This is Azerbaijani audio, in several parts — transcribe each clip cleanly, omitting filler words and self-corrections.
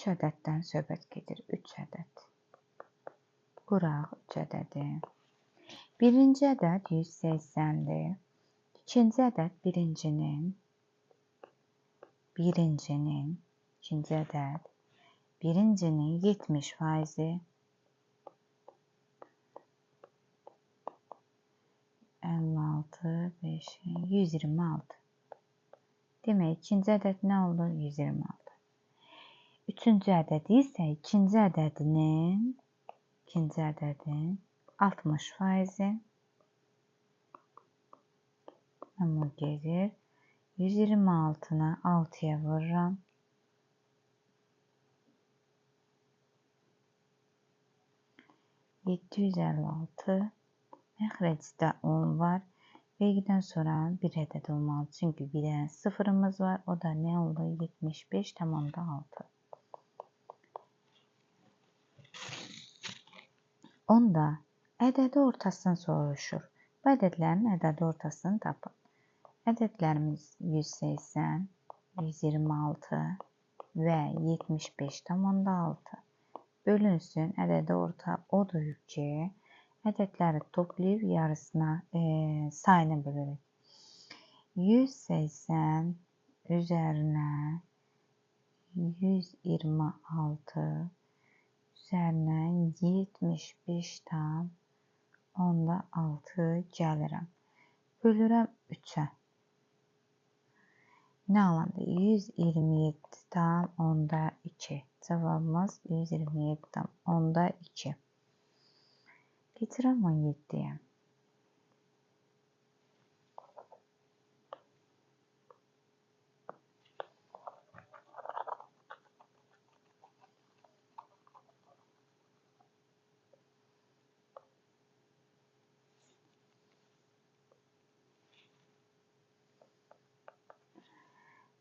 3 ədəddən söhbət gedir. 3 ədəd. Quraq 3 ədədi. Birinci ədəd 180-dir. İkinci ədəd birincinin, ikinci ədəd birincinin 70%-i. 56, 5, 126. Demək, ikinci ədəd nə oldu? 126. Üçüncü ədəd isə ikinci ədədinin 60%-i. Mən bu gedir. 126-nı 6-ya vururam. 756. Məxrəcdə 10 var. Vergiden sonra bir ədəd olmalı. Çünki bir dənə sıfırımız var. O da nə oldu? 75,6. Onda ədədi ortasını soruşur. Bu ədədlərin ədədi ortasını tapın. Ədədlərimiz 180, 126 və 75,6 bölünsün. Ədədi orta odur ki, ədədləri toplayıb yarısına sayına bölürük. 180 üzərinə 126 üzərinə 75,6 gəlirəm. Bölürəm 3-ə. Nə alındı? 127,2. Cavabımız 127,2. Keçirəm 17-yə.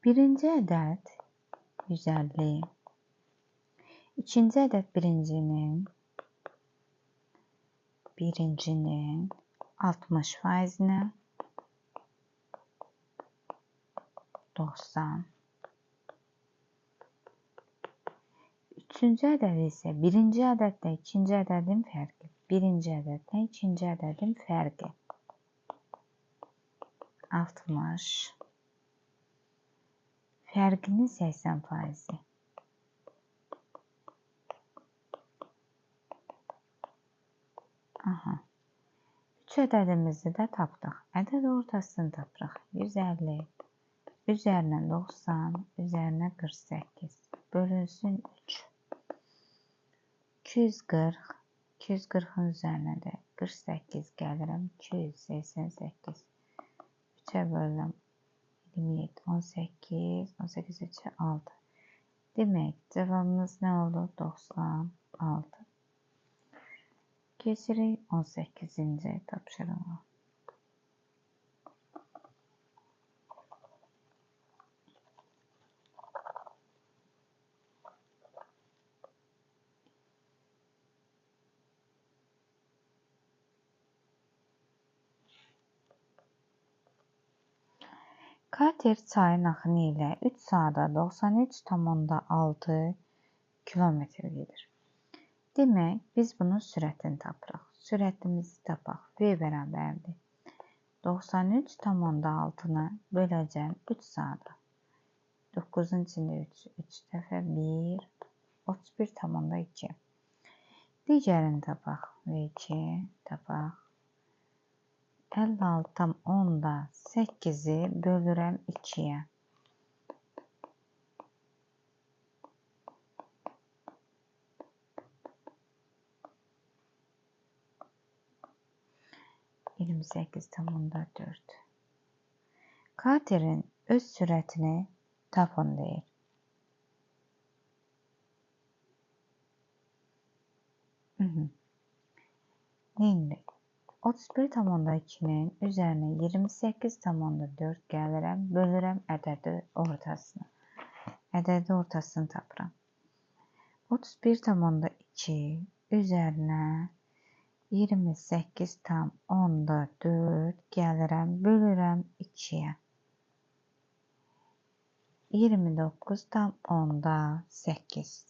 Birinci ədəd 150. İkinci ədəd birincinin 60%-nə 90. Üçüncü ədəd isə birinci ədədlə ikinci ədədin fərqi. Birinci ədədlə ikinci ədədin fərqi. 60. Fərqinin 80%-i. Aha. 3 ədədimizi də tapdıq. Ədəd ortasını tapırıq. 150, üzərinə 90, üzərinə 48. Bölünsün 3. 240, 240-ın üzərinə də 48 gəlirəm. 288. 3-ə bölürəm. 27, 18, 18, 3-ə 6. Demək, cavabımız nə oldu? 96. Keçirik 18-ci tapşırığa. Kater çayın axını ilə 3 saata 93,6 kilometr gedir. Demək, biz bunun sürətini tapırıq. Sürətimizi tapaq. V bərabərdir. 93,6-nı böləcəm 3 saata. 9-un içində 3, 3 dəfə 1, 31,2. Digərini tapaq. V2 tapaq. 56,8-i bölürəm 2-yə. 28,4. Katerin öz sürətini tapın deyir. Neyindir? 31,2-nin üzərinə 28,4 gəlirəm, bölürəm ədədi ortasına. Ədədi ortasını tapıram. 31,2 üzərinə 28,4 gəlirəm, bölürəm 2-yə. 29,8.